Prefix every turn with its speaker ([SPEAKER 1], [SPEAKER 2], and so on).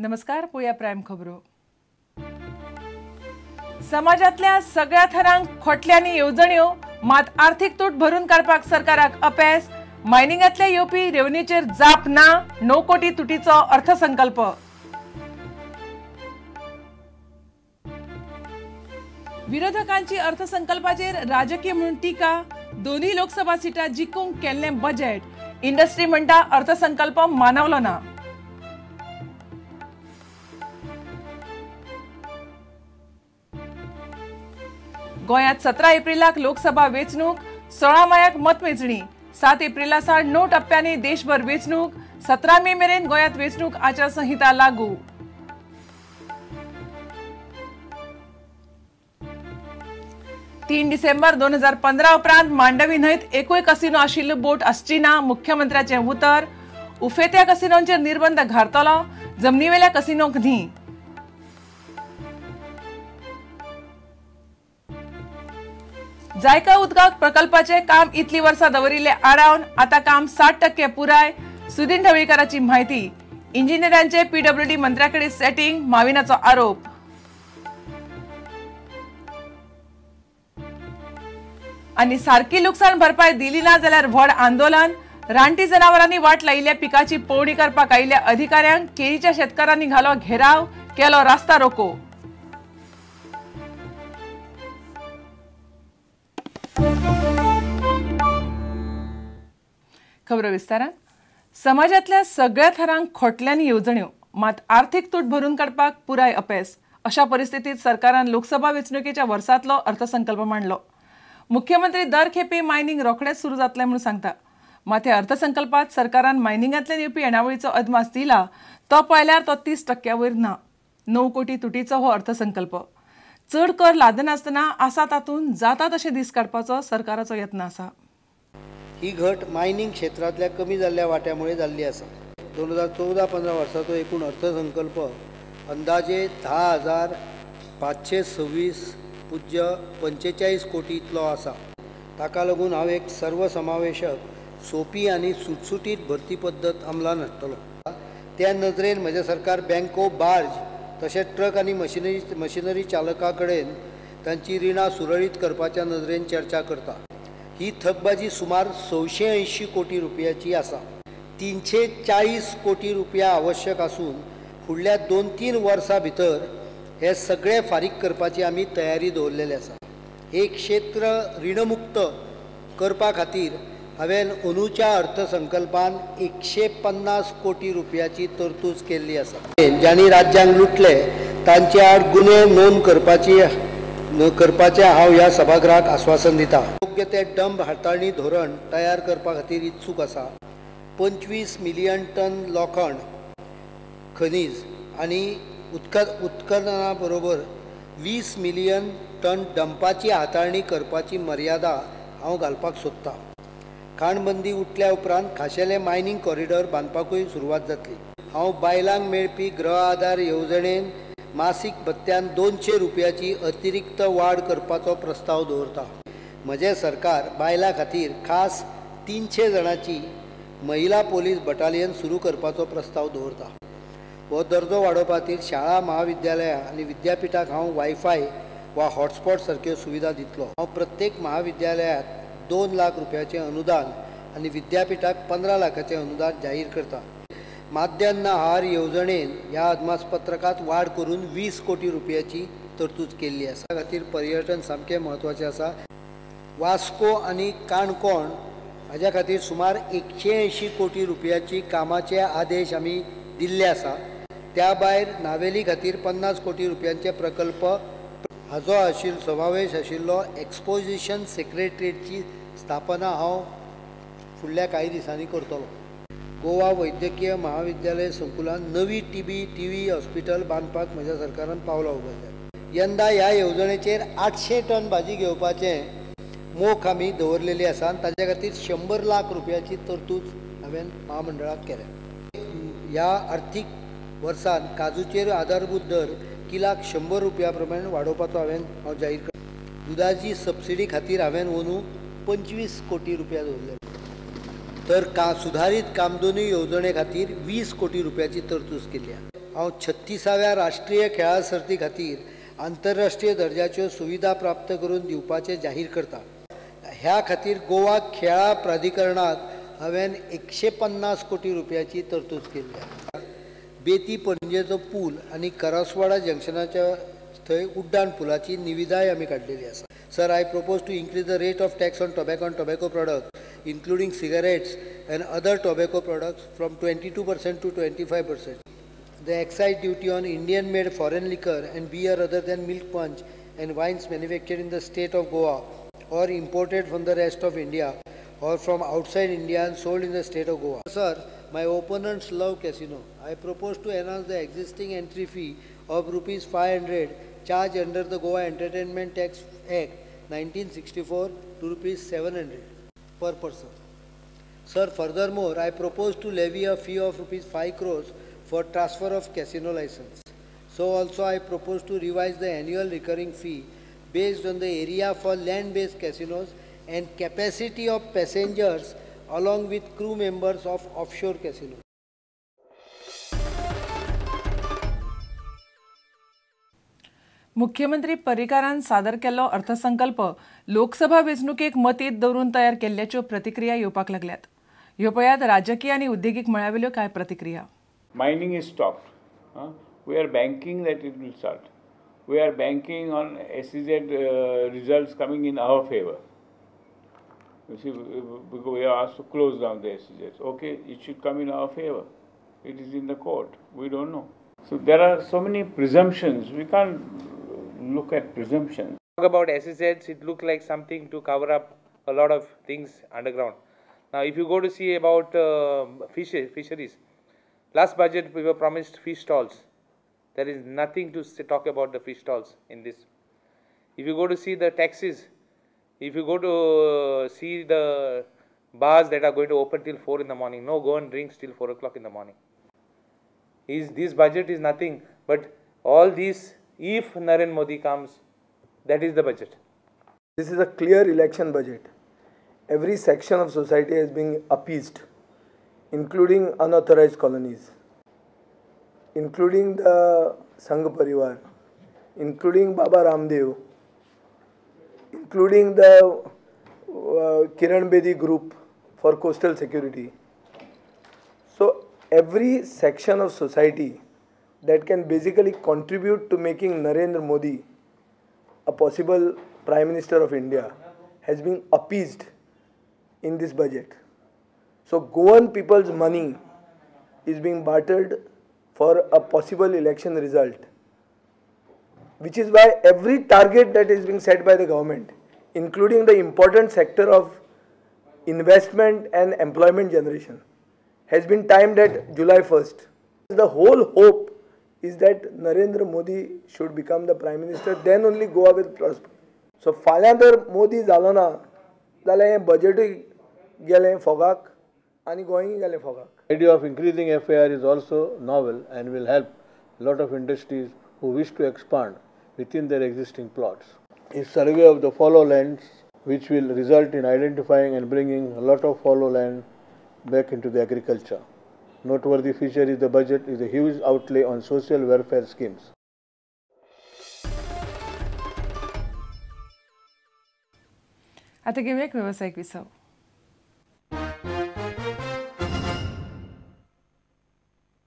[SPEAKER 1] नमस्कार, पळोवया प्रायम खबरो। समाजातल्या सगळ्या थरांक खोटल्यांनी येवजण्यो, मात आर्थिक तूट भरून काडपाक सरकाराक अपेस। मायनिंगांतल्या येवपी रेव्हन्यूचेर जाप ना, 9 कोटी तुटीचो अर्थसंकल्प। विरोधकांची अर्थसंकल्पाचेर राजकीय म्हणून टीका, दोन्ही लोकसभा सीटां जिखूंक केल्लें बजेट। इंडस्ट्री म्हणटा अर्थसंकल्प मानवलो ना। गोंयांत 17 एप्रिलाक लोकसभा वेंचणूक, 16 मायाक मतमेजणी, 7 एप्रिला सावन 9 टप्प्यांनी देशभर वेंचणूक, 17 मे मेरेन गोंयांत वेंचणूक आचारसंहिता लागू। 3 डिसेंबर 2015 उपरांत मांडवी न्हंयत एकूय कसिनो आशिल्ली बोट आसची ना, मुख्यमंत्र्याचें उतर। उफेत्या कसिनोंचेर निर्बंध घालतलो, जमनीवेल्या कसिनोंक न्ही। जायका उदकाक प्रकल्पाचे काम इतली वर्सां दवरिल्ले आडावन आता काम 60% पुराय, सुदिन ढवळीकाराची म्हायती। इंजिनियरांचे पीडब्ल्यूडी मंत्र्याकडे सेटिंग, माविनाचो आरोप। आनी सारकी लुकसाण भरपाय दिली ना जाल्यार व्हड आंदोलन। रानटी जनावरांनी वाट लायिल्ल्या पिकाची पळोवणी करपाक आयिल्ल्या अधिकाऱ्यांक केरीच्या शेतकारांनी घालो घेराव, केलो रास्ता रोको। खबरो विस्तारान। समाजातल्या सगळ्या थरांक खोटल्यांनी येवजण्यो, मात आर्थिक तूट भरून काडपाक पुराय अपेस। अशा परिस्थितीत सरकारान लोकसभा वेंचणुकेच्या वर्सांतलो अर्थसंकल्प मांडलो। मुख्यमंत्री दर खेपे मायनिंग रोखडेंच सुरू जातलें म्हणून सांगता, मात ह्या अर्थसंकल्पात सरकारान मायनिंगांतल्यान येवपी येणावळीचो अदमास दिला तो पळयल्यार तो 30% वयर ना। 9 कोटी तुटीचो हो अर्थसंकल्प। चड कर लादनासतना आसा तातूंत जाता तशें दीस काडपाचो सरकाराचो यत्न आसा।
[SPEAKER 2] ही घट मायनिंग क्षेत्रांतल्या कमी जाल्ल्या वांट्यामुळे जाल्ली आसा। 2014-15 वर्साचो एकूण अर्थसंकल्प अंदाजे 10,526.45 कोटी इतलो आसा। ताका लागून हांव एक सर्वसमावेशक, सोपी आनी सुटसुटीत भरती पद्दत अंमलान हाडटलो। त्या नदरेन म्हजें सरकार बँको, बार्ज तशेंच ट्रक आनी मशिनरी चालकां कडेन तांची रिणां सुरळीत करपाच्या नदरेन चर्चा करता। ही थकबाजी सुमार 680 कोटी रुपयाची आसा। 340 कोटी रुपया आवश्यक आसून फुडल्या 2-3 वर्सां भितर हे सगळे फारीक करपाची आमी तयारी दवरलेली आसा। हे क्षेत्र रीणमुक्त करपा खातीर हांवें अंदूच्या अर्थसंकल्पान 150 कोटी रुपयाची तरतूद केल्ली आसा। ज्यांनी राज्यांक लुटले तांचे आड गुन्हे नोंद करपाचें हांव ह्या सभागृहाक आस्वासन दिता। योग्य ते डंप हाताळणी धोरण तयार करपा खातीर इत्सूक आसा। 25 मिलियन टन लोखण खनीज आनी उत्खनना बरोबर 20 मिलियन टन डंपाची हाताळणी करपाची मर्यादा हांव घालपाक सोदतां। खाणबंदी उठल्या उपरांत खाशेले मायनिंग कॉरिडॉर बांदपाकूय सुरवात जातली। हांव बायलांक मेळपी गृह आधार येवजणेन मासीक भत्त्यान 200 रुपयाची अतिरिक्त वाड करपाचो प्रस्ताव दवरता। म्हजें सरकार बायलां खातीर खास 300 जाणांची महिला पोलीस बटालियन सुरू करपाचो प्रस्ताव दवरता। हो दर्जो वाडोवपा खातीर शाळा, महाविद्यालयां आनी विद्यापिठाक हांव वायफाय वा हॉटस्पॉट सारक्यो सुविधा दितलो। हांव प्रत्येक महाविद्यालयांत 2 लाख रुपयाचें अनुदान आनी विद्यापिठाक 15 लाखाचें अनुदान जाहीर करता। माध्यान्ह आहार येवजणेन ह्या अदमासपत्रकांत वाड करून 20 कोटी रुपयाची तरतूद केल्ली आसा। खातीर पर्यटन सामकें म्हत्वाचें आसा। वास्को आनी काणकोण हाज्या खातीर सुमार 180 कोटी रुपयाची कामाचे आदेश आमी दिल्ले आसा। त्या भायर नावेली खातीर 50 कोटी रुपयांचे प्रकल्प हाजो समावेश आशिल्लो एक्सपोजिशन सेक्रेटरीची स्थापना हांव फुडल्या कांय दिसांनी करतलो। गोवा वैद्यकीय महाविद्यालय संकुलान नवी टीबी हॉस्पिटल बांदपाक म्हज्या सरकारान पावलां उबारल्या। यंदा ह्या येवजणेचेर 800 टन भाजी घेवपाचें मोख आमी दवरलेली आसा आनी ताज्या खातीर 100 लाख रुपयाची तरतूद हांवें महामंडळाक केल्या। ह्या आर्थीक वर्सान काजूचेर आधारभूत दर किलाक 100 रुपया प्रमाणे वाडोवपाचो हांव जाहीर करता। दुदाची सबसिडी खातीर हांवें अंदू 25 कोटी रुपया दवरले। तर सुधारित कामधेनू येवजणे खातीर 20 कोटी रुपयाची तरतूद केली। हांव 36व्या राष्ट्रीय खेळां सर्ती खातीर आंतरराष्ट्रीय दर्जाच्यो सुविधा प्राप्त करून दिवपाचें जाहीर करता. ह्या खातीर गोवा खेळां प्राधिकरणाक हांवें 150 कोटी रुपयाची तरतूद केल्ली आसा. बेती पणजेचो पूल आनी करासवाडा जंक्शनाच्या थंय उड्डाण पुलाची निविदाय आमी काडलेली आसा. Sir, I propose to increase the rate of tax on tobacco and tobacco products, including cigarettes and other tobacco products, from 22% to 25%. The excise duty on Indian-made foreign liquor and beer other than milk punch and wines manufactured in the state of Goa or imported from the rest of India or from outside India and sold in the state of Goa. Sir, my opponents love casino. I propose to enhance the existing entry fee of rupees 500 charged under the Goa Entertainment Tax Act 1964 to rupees 700 per person. Sir, furthermore, I propose to levy a fee of rupees 5 crores for transfer of casino license. So also I propose to revise the annual recurring fee based on the area for land-based casinos and capacity of passengers along with crew members of offshore casinos.
[SPEAKER 1] मुख्यमंत्री पर्रीकारान सादर केल्लो अर्थसंकल्प लोकसभा वेंचणुकेक मतींत दवरून तयार केल्ल्याच्यो प्रतिक्रिया येवपाक लागल्यात. ह्यो पळयात राजकीय आनी उद्देगीक मळावेल्यो कांय प्रतिक्रिया.
[SPEAKER 3] Mining is stopped. We are banking that it will start. We are banking on SEZ results coming in our favor. You see, we are asked to close down the SEZs. Okay, it should come in our favor. It is in the court. We don't know. So there are so many presumptions. We can't look at presumptions.
[SPEAKER 4] Talk about SEZs, it looked like something to cover up a lot of things underground. Now, if you go to see about fisheries, last budget we were promised fish stalls. There is nothing to talk about the fish stalls in this. If you go to see the taxes, if you go to see the bars that are going to open till 4 in the morning, no go and drinks till 4 o'clock in the morning. This budget is nothing but all these, if Narendra Modi comes, that is the budget.
[SPEAKER 5] This is a clear election budget. Every section of society has been appeased, including unauthorized colonies, including the Sangh Parivar, including Baba Ramdev, including the Kiran Bedi group for coastal security. So every section of society that can basically contribute to making Narendra Modi a possible Prime Minister of India has been appeased in this budget. So Goan people's money is being bartered for a possible election result, which is why every target that is being set by the government, including the important sector of investment and employment generation, has been timed at July 1st. The whole hope is that Narendra Modi should become the Prime Minister, then only Goa will prosper. So फाल्यां जर मोदी जालो ना जाल्यार हें बजेटूय गेलें फोगाक आनी गोंयूय गेलें फोगाक.
[SPEAKER 6] The idea of increasing FAR is also novel and will help a lot of industries who wish to expand within their existing plots. A survey of the fallow lands, which will result in identifying and bringing a lot of fallow land back into the agriculture. Noteworthy feature is the budget is a huge outlay on social welfare schemes.
[SPEAKER 1] आता घेऊया एक व्यावसायिक विसव.